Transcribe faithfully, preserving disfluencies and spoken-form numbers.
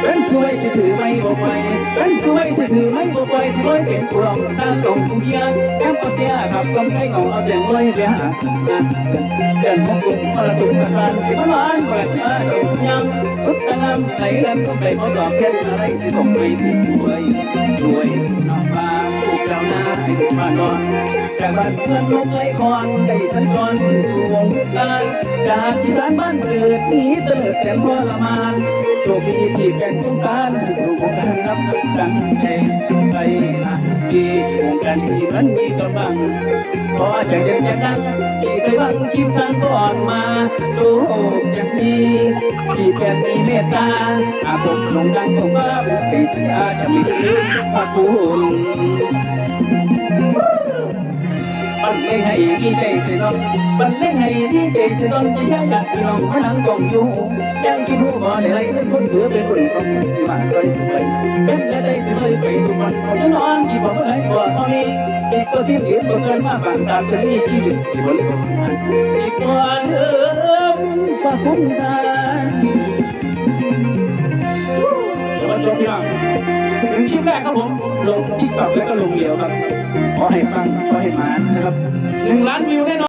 เป็นสวยสิถือไม่บ่ไปเป็นสวยสิถือไม่บ่ไปสวยเป็นพวงตาตรงผู้เดียวแก้มปะเปียขับต้นไก่ของเอาเสียงไว้ไปหาเกินหกกลุ่มมรสุมประการสิบล้านกว่าสิบห้าเกิดยังพุทธนำไหลแลมก็ไปบ่ตอบแทนอะไรสิส่งไปที่ช่วยช่วยนำมาผู้เจ้าหน้าให้ผู้มานอน จากบ้านเพื่อนลูกไล่คอนได้สัญจรสู่วงการจากอีสานบ้านเกิดนี้เตลิดแสนทรมานโชคดีที่แก่นสงสารสู่วงการรับตั้งใจไปนะที่วงการที่มันมีกำลังขอจะเดินจะดังที่ไปบังคิดทางก่อนมาโชคจะดีที่แก่นมีเมตตาอาภพลงดังตกว่าบุตรเสียจะมีพระคุณ ปันเล่งให้ดีใจสิน้องปันเล่งให้ดีใจสิน้องที่ยังอยากพี่น้องมานั่งกองอยู่ยังคิดรู้บ่ได้เลยเป็นคนเหลือเป็นคนของสิมาใส่สวยเป็นและได้สิเลยไปทุกวันเขาจะนอนที่บอกว่าไหนบอกเขานี้เด็กก็สิ้นเดือนก็เกินมาบางตาจะมีชีวิตสิบริสุทธิ์สิบวันเอิมว่าคุ้มทาน เดี๋ยวมาชมพี่น้องถึงคลิปแรกครับผมลงติ๊กต็อกแล้วก็ลงเดียวครับขอให้ฟังขอให้หมานนะครับหนึ่งล้านวิวแน่นอน